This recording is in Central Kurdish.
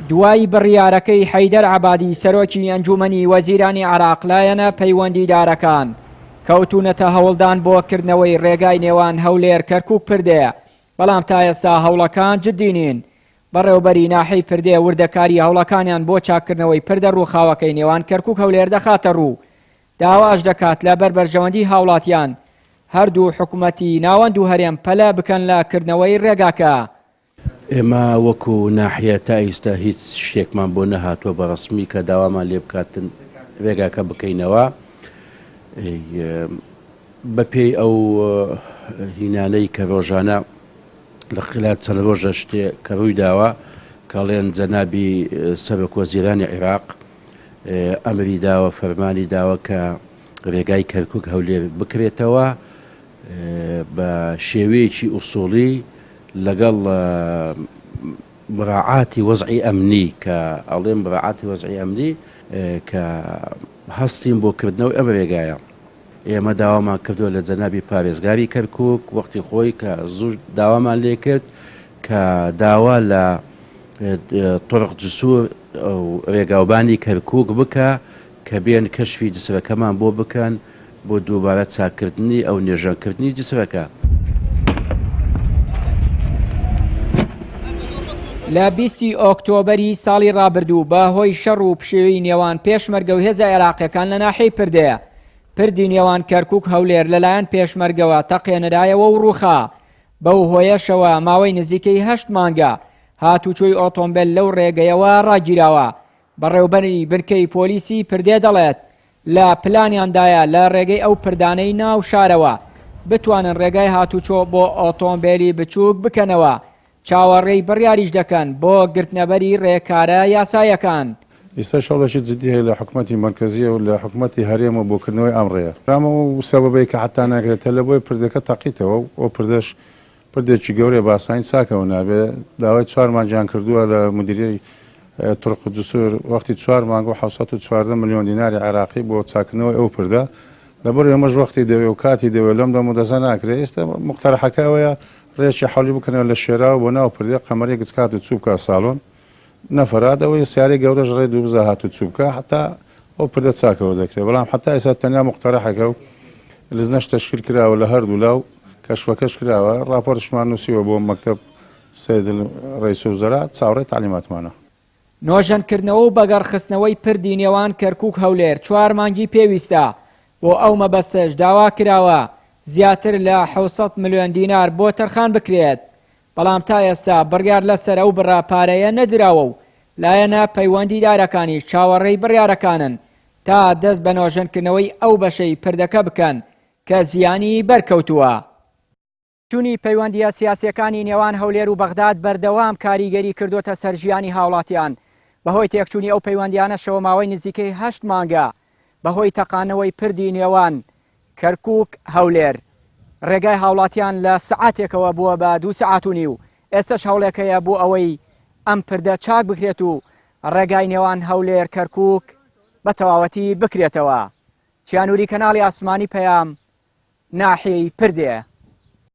دوای بڕیارەکەی حەیدەر عەبادی سەرۆکی ئەنجوومەنی وەزیرانی عێراق لایەنە پەیوەندیدارەکان کەوتوونەتە هەوڵدان بۆ کردنەوەی ڕێگای نێوان هەولێر کەرکوک پردێ بەڵام تا ئێستا هەوڵەکان جدی نین. بەڕێوبەری ناحیەی پردێ وردەکاری هەوڵەکانیان بۆ چاککردنەوەی پردە ڕووخاوەکەی نێوان کەرکوک هەولێر دەخاتە ڕوو داواش دەکات لە بەر بەرژەوەندی هاوڵاتیان هەردوو حکومەتی ناوەند و هەرێم پەلە بکەن لە کردنەوەی ڕێگاکە. ئێمە وەکو ناحیە تا ئیستا هیچ شتێکمان بۆ نەهاتووە بە ڕەسمی کە داوامان لێ بکاتن رێگاکە بکەینەوە بە پێی ئەو هینانەی کە رۆژانە لە خلال چەند رۆژە شتێ کە رووی داوە کەڵێن جەنابی سەرۆک وەزیرانی عیراق ئەمری داوە فەرمانی داوە کە رێگای کەرکوک هەولێر بکرێتەوە بە شێوەیەکی ئوسوڵی لەگەڵ مراعاتی وەزعی ئەمنی کە ئەڵێم مراعاتی وەزعی ئەمنی کە هەستین بۆ کردنەوەی ئەم رێگایە ئێمە داوامان کردووە لە جەنابی پارێزگاری کەرکوک وەختی خۆی کە زوو داوامان لێ کرد کە داوا لە طرق جسور رێگاوبانی کەرکوک بکە کە بێن کەشفی جسرەکەمان بۆ بکەن بۆ دووبارە چاککردنی ئەو نێژەنکردنی جسرەکە. لە بیستی ئۆکتۆبەری ساڵی ڕابردوو بە هۆی شەڕ و پشێوی نێوان پێشمەرگە و هێزە عێراقیەکان لە ناحیەی پردێ پردی نێوان کەرکوک هەولێر لەلایەن پێشمەرگەوە تەقێنرایەوە و ڕووخا بەو هۆیەشەوە ماوەی نزیکەی هەشت مانگە هاتوچۆی ئۆتۆمبێل لەو ڕێگەیەوە ڕاگیراوە بەڕێوبەری بنکەی پۆلیسی پردێ دەڵێت، لە پلانیاندایە لە رێگەی ئەو پردانەی ناو شارەوە بتوانن رێگای هاتوچۆ بۆ ئۆتۆمبێلی بچووک بکەنەوە، چاوەڕێی بڕیاریش دەکەن بۆ گرتنەبەری رێکارە یاساییەکان. ئیستاش هەوڵێکی جدی هەیە لە حکومەتی مەرکەزیە و لە حکومەتی هەرێمەوە بۆ کردنەوەی ئەم ڕێیە. بەڵام ئەو سەبەبەی کە حەتا ناکرێت تەلەبۆی پردەکە تەقیتەوە و ئەو پردەش پردێکی گەورەیە بە ئاسانی چاکەوە نابێ، داوای چوار مانگیان کردووە لە مدیریەی طرق و جسور وەختی چوار مانگ و 714 ملیۆن دیناری عێراقی بۆ چاککردنەوەی ئەو پردە، لەبەر ئێمەش وەختی دەوێ و کاتی دەوێ لەم دەم و دەستە ناکرێ، ئێستا موقتەرەحەکە ئەوەیە ڕێیەکی حەولی بکەنەوە لە شێراوە بۆ ناو پردێ قەمەرێک گچکات و چوو بکا ساڵۆن نەفەرات ئەوەی سیارەی گەورەش ڕێ دووبزا هات و چوو بکا حەتا ئەو پردە چاکەوە دەکرێ بەڵام حەتا ئێستا تەنیا موقتەرەحێکە و لجنەش تەشکیل کراوە لە هەردوو لا و کەشفەکەش کراوە ڕاپۆرتشمان نووسیوە بۆ مەکتەب سید رئیس وزراء چاوەڕێی تەعلیماتمانە. نۆژەنکردنەوە و بەگەڕخستنەوەی پردی نێوان کەرکوک-هەولێر چوار مانگی پێویستە، بۆ ئەو مەبەستەش داوا کراوە زیاتر لە 700 ملیۆن دینار بۆ تەرخان بکرێت، بەڵام تا ئێستا بڕیار لەسەر ئەو بڕە پارەیە نەدراوە و لایەنە پەیوەندیدارەکانیش چاوەڕێی بڕیارەکانن تا دەست بە نۆژەنکردنەوەی ئەو بەشەی پردەکە بکەن کە زیانی بەرکەوتووە. چونی پەیوەندییە سیاسییەکانی نێوان هەولێر و بەغداد بەردەوام کاریگەری کردۆتە سەر ژیانی هاوڵاتیان، بەهۆی تێکچوونی ئەو پەیوەندییانەشەوە ماوەی نزیکەی هەشت مانگە بەهۆی تەقاندنەوەی پردی نێوان کەرکوک هەولێر ڕێگای هاوڵاتیان لە سەعاتێکەوە بووە بە دوو سەعات و نیو، ئێستەش هەوڵێک هەیە بۆ ئەوەی ئەم پردە چاک بکرێت و ڕێگای نێوان هەولێر کەرکوک بە تەواوەتی بکرێتەوە. چیانوری کەناڵی ئاسمانی پەیام، ناحیەی پردێ.